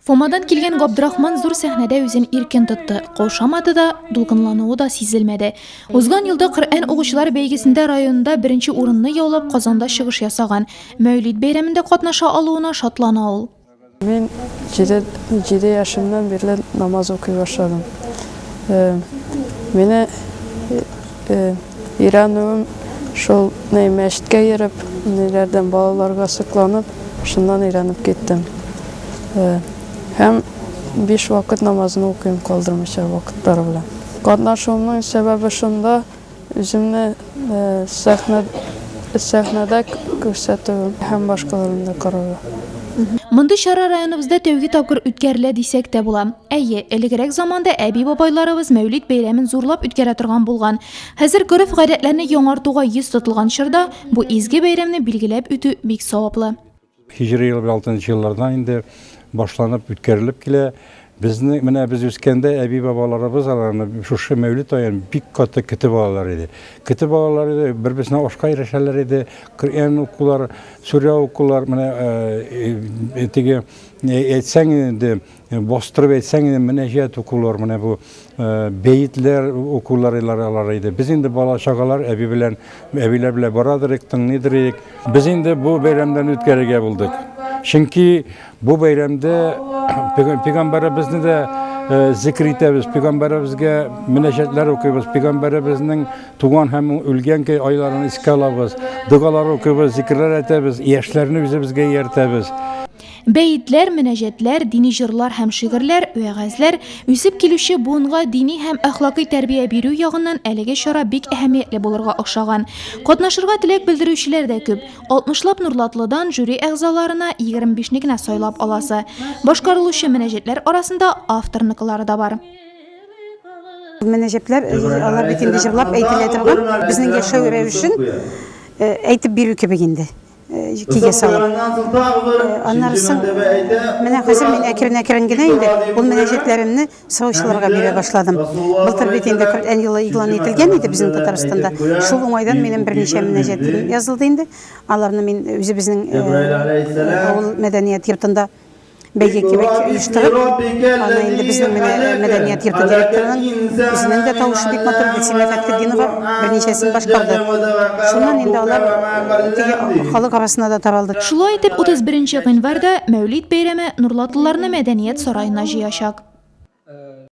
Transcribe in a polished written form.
Фомадан килгән Габдрахман зур сәхнәдә үзен иркен тотты, каушамады да, дулкынлануы да сизелмәде. Узган елда Коръән укучылар бәйгесендә районында беренче урынны яулап, Казанда чыгыш ясаган. Мәүлид бәйрәмендә катнаша алуына шатлана ул. Мин җиде яшемнән бирле намаз укый башладым. Мине өйрәнүем шул мәчеткә йөреп, ниләрдән балаларга сокланып, шуннан өйрәнеп киттем. Һәм биш вакыт намазны укыйм калдырмыйча вакытлары белән. Катнашуымның сәбәбе шунда, үземне сәхнә сәхнәдә күрсәтүем һәм башкаларны да карарга. Мондый чара районыбызда тәүге тапкыр үткәрелә дисәк тә була. Әйе, элегрәк заманда әби-бабайларыбыз Мәүлид бәйрәмен зурлап үткәрә торган булган. Хәзер гореф-гадәтләрне яңартуга йөз тотылган чорда бу изге бәйрәмне билгеләп үтү бик саваплы. Һиҗри елы белән алтынчы еллардан инде башланып үткәрелеп килә. Безне менә без үскәндә әби-бабаларыбыз аларны шушы Мәүлид аен бик каты көтеп алалар иде. Көтеп алалар иде, бер-берсенә ашка ирешәләр иде. Коръән укулар, сүрә укулар, менә э, э, теге әйтсәң инде, бастырып әйтсәң инде, мөнәҗәт укулар, менә бу Бәетләр укулар алар иде. Без инде бала чагалар әби белән, әбиләр белән барадыр идек, тыңлыйдыр идек. Без инде бу бәйрәмнәрне үткәрергә булдык. Чөнки бу бәйрәмдә пәйгамбәребезне дә зикр итәбез, пәйгамбәребезгә мөнәҗәтләр укыйбыз, пәйгамбәребезнең туган һәм үлгән айларын искә алабыз, догалар укыйбыз, зикерләр әйтәбез, яшьләрне үзебезгә ияртәбез. Бәетләр, мөнәҗәтләр, дини җырлар һәм шигырьләр, вәгазьләр, үсеп килүче буынга дини һәм әхлакый тәрбия бирү ягыннан әлеге чара бик әһәмиятле булырга охшаган. Катнашырга теләк белдерүчеләр дә күп. Алтмышлап нурлатлыдан жюри әгъзаларына 25 не генә сайлап аласы. Башкарылучы мөнәҗәтләр арасында авторныкылары да бар. Мөнәҗәтләр, алар бит инде җырлап әйтелә торган, безнең яшәү рәвешен әйтеп бирү кебек инде. Көйгә салып. Аннары соң, менә хәзер мин әкрен-әкрен генә инде ул мөнәҗәтләремне сораучыларга бирә башладым. Былтыр бит инде Коръән елы игълан ителгән иде безнең Татарстанда. Шул уңайдан минем берничә мөнәҗәтем язылды инде. Аларны мин үзебезнең авыл мәдәният йортында бәйге кебек оештырып, аны инде безнең менә мәдәният йорты директорының үзенең дә тавышы бик матур, Гөлсинә Фәтхетдинова берничәсен башкарды. Шуннан инде алар теге халык арасына да таралды. Шулай итеп, 31 гыйнварда Мәүлид бәйрәме нурлатлыларны мәдәният сараена җыячак.